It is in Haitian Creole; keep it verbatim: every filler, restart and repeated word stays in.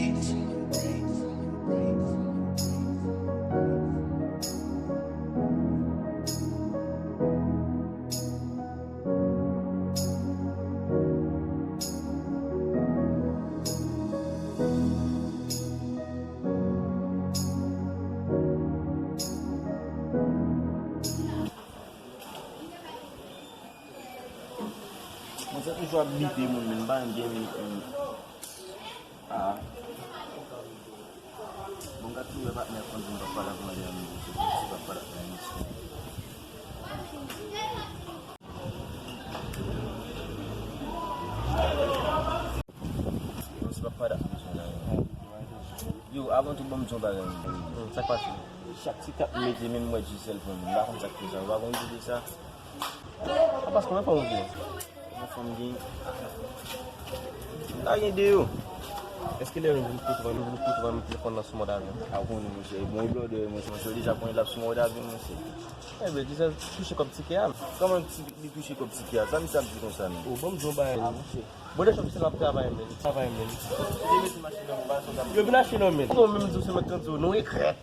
Mwen se toujou ap bipe moun, men m pa renmen byen bipe moun. Ah. Bon, gad tou wè patnè konn di m pa pale ak mwen lè misye, si pa pale ak mwen misye. Yo, si pa pale ak misye la. Yo, avan tou, ban m di yon bagay. Hmm, sa k pase? Chak ti tap m mete, men m wè Gisèle pran m. M pa konn sa k fè sa. Ou pa konn ki de sa? A, paske mwen fanm ou gen? Mwen fanm gen. M ta gen de yo. Èske lè nou vin kote, nou vin kote, nou telefòn nan sou mòd avyon? A, ou konnen, monchè. Bon, blòdè, monchè, monchè, deja konnen l ap sou mòd avyon, monchè. Ebyen, deja touche kòb tikè a. Kòman ti, li touche kòb tikè a? Sa misye ap di konsa, non? O, ban m di yon bagay, monchè. Bon, deja misye l ap travay, men. Travay, men. Li mete machin nan, m pa sonje. Yo vin achte nan men. Non, menm di w se mèt trant zo, nou regrèt.